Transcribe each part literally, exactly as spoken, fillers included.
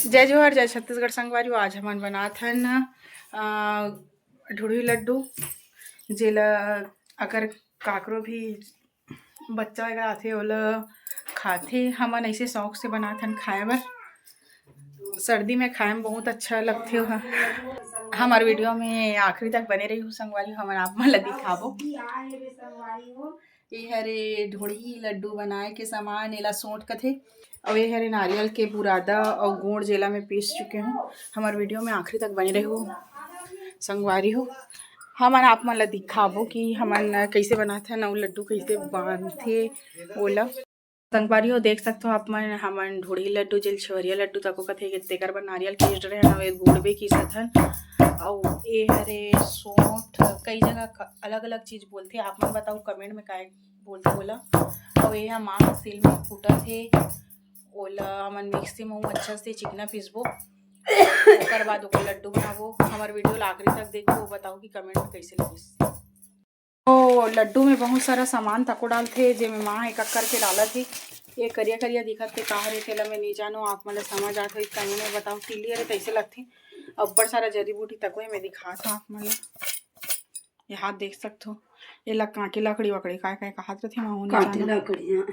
जय जोहार, जय छत्तीसगढ़ संगवारी हो। आज हमन बनात हन, अ, ढुढ़ी लड्डू, जेला अगर काकरो भी बच्चा वगैरह आथे, ओला खाथे। हमन ऐसे शौक से बनात हन खाए बर। सर्दी में खाए में बहुत अच्छा लगथे ओहा। हमार वीडियो में आखिरी तक बने रहिहू संगवारी, हमन आप मन ला दिखाबो। ये हरे ढोढ़ी लड्डू बनाए के सामान, एला सोंठ कथे, अउ ये हरे नारियल के बुरादा अउ गुड़, जेला मैं पीस चुके हूँ। हमार वीडियो में आखिरी तक बने रहिहू संगवारी हो। हमन आप मन ला दिखाबो कि हमन कइसे बनाथन अउ लड्डू कइसे बनथे ओला। संगवारी हो, देख सकथो आप मन, हमन ढोढ़ी लड्डू, जेल छेवरिया लड्डू तको कथे, तेकर बर नारियल पीस डरे हन, अउ ए गुड़ भी किसत हन, अउ ए हरे सोंठ, कई जगह क-, अलग-अलग चीज बोलथे। आप मन बताओ कमेंट में काय बोलथे ओला। अउ ए ह मांग सिल में फूटत हे, ओला हमन मिक्सी में अच्छा से चिकना पीसबो, ओकर बाद ओकर लड्डू बनाबो। हमर वीडियो ला आखिरी तक देखो, बताओ कि कमेंट में कैसे लगिस। तो लड्डू में बहुत सारा सामान तको डालथे, जेमे माँ एक एक करके डालत हे। ये करिया करिया दिखत हे, का हरे, तेला मैं नहीं जानो। आप मन ला समझ आत होही, कमेंट में बताओ। तिली हरे तैसे लगथे, अब्बड़ सारा जड़ी बूटी तको हे, मैं दिखात हूँ आप मन ला। ये हाथ देख सकथो, एला कांटे लकड़ी वकड़ी काय काय कहात रथे, मैं हूँ नहीं कांटे जानो। लकड़ी, हाँ।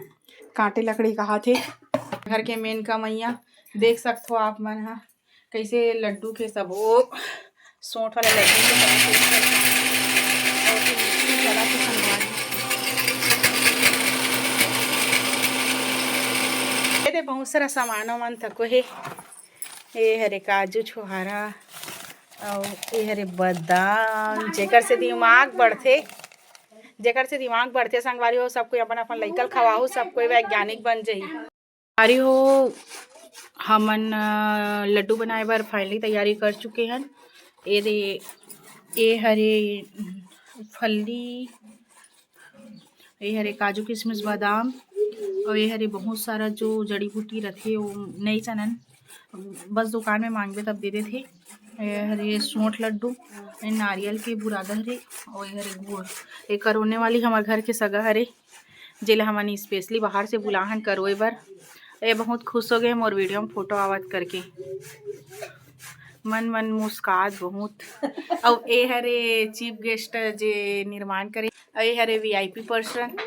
कांटे लकड़ी कहात हे। घर के मेन कमैया देख सकथो आप मन ह, कैसे लड्डू के सबो सोंठ वाला लड्डू के सबो चला के संगवारी। ये दे बहुत सारा सामान वामान तको हे। ये हरे काजू छोहारा, अउ ये हरे बादाम, जेकर से दिमाग बढ़थे, जेकर से दिमाग बढ़थे संगवारी हो। सब कोई अपन अपन लइका ल खवाहू, सब कोई वैज्ञानिक बन जाही। अरे हो, हमन, अ, लड्डू बनाए बर finally तैयारी कर चुके हन। ये दे, ये हरे फल्ली, ये हरे काजू, किशमिश, बादाम, और ये हरे बहुत सारा जो जड़ी बूटी रथे, वो नहीं जानन, बस दुकान में मांगबे तब दे देथे। ये हरे सोंठ लड्डू, ये नारियल के बुरादा हरे, और ये हरे गुड़। ये करोने वाली हमर घर के सगा हरे, जेला हमन specially बाहर से बुलाहन करोए बर। ये बहुत खुश हो गए मोर वीडियो में फोटो आवत करके, मन मन मुस्कात बहुत। अउ ए हरे chief guest जे निर्माण करे, अउ ए हरे VIP person।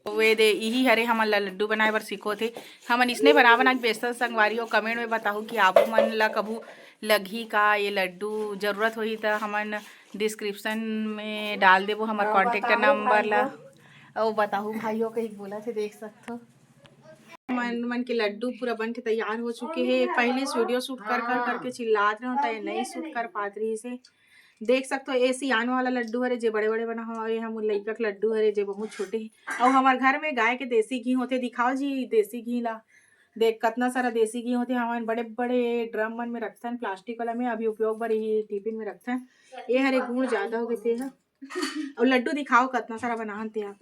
वे दे, इही हरे हमन ला लड्डू बनाए बर सिखोथे। हमन इसने बना बना के बेचथन संगवारी हो। कमेंट में बताहू कि आप मन ला कभू लगही का ये लड्डू, जरूरत होही त हमन डिस्क्रिप्शन में डाल देबो हमर हाँ, कॉन्टैक्ट बताहू नंबर भाई ला। हो। अउ बताहू भाई हो कही बोला थे, देख सकथो। मन मन के लड्डू पूरा बन के तैयार हो चुके हे। पहले से वीडियो शूट कर कर हाँ। करके चिल्लात रहो, त ये नहीं शूट कर पात रही से। देख सकथो, ए सियान वाला लड्डू हरे, जे बड़े बड़े बना हो, ये हम लइका के लड्डू हरे, जे बहुत छोटे हे। अउ हमर घर में गाय के देसी घी होथे, दिखाओ जी देसी घी ला। देख, कतना सारा देसी घी होथे, हमन बड़े बड़े ड्रम मन में रखथन, प्लास्टिक वाला में, अभी उपयोग बर ही टिफिन में रखथन। ये हरे गुड़ ज्यादा हो गए थे, हाँ। अउ लड्डू दिखाओ, कतना सारा बनाहन ते आप।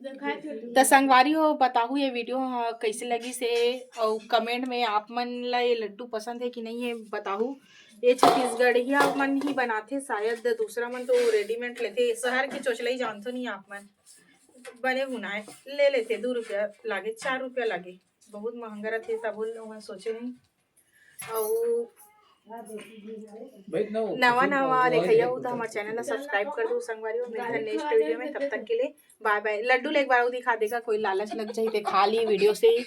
त संगवारी हो, बताहू ये वीडियो ह कइसे लगिस हे, अउ कमेंट में आप मन ला ये लड्डू पसंद हे कि नहीं हे, बताहू। ये छत्तीसगढ़िया मन ही बनाथे शायद, दूसरा मन तो रेडीमेड लेथे। शहर के चोचलई जानथो नहीं आप मन, बने बुनाए ले लेथे, दो रुपया लागे, चार रुपया लागे, बहुत महंगा रथे, तब ओमा सोचे नहीं। अउ नवा नवा देखइया हो त हमर चैनल ला सब्सक्राइब कर दो संगवारी हो। मिलथन नेक्स्ट वीडियो में, तब तक के लिए बाय बाय। लड्डू ले एक बार अउ दिखा देगा, कोई लालच लग जाही ते खा ली वीडियो से ही।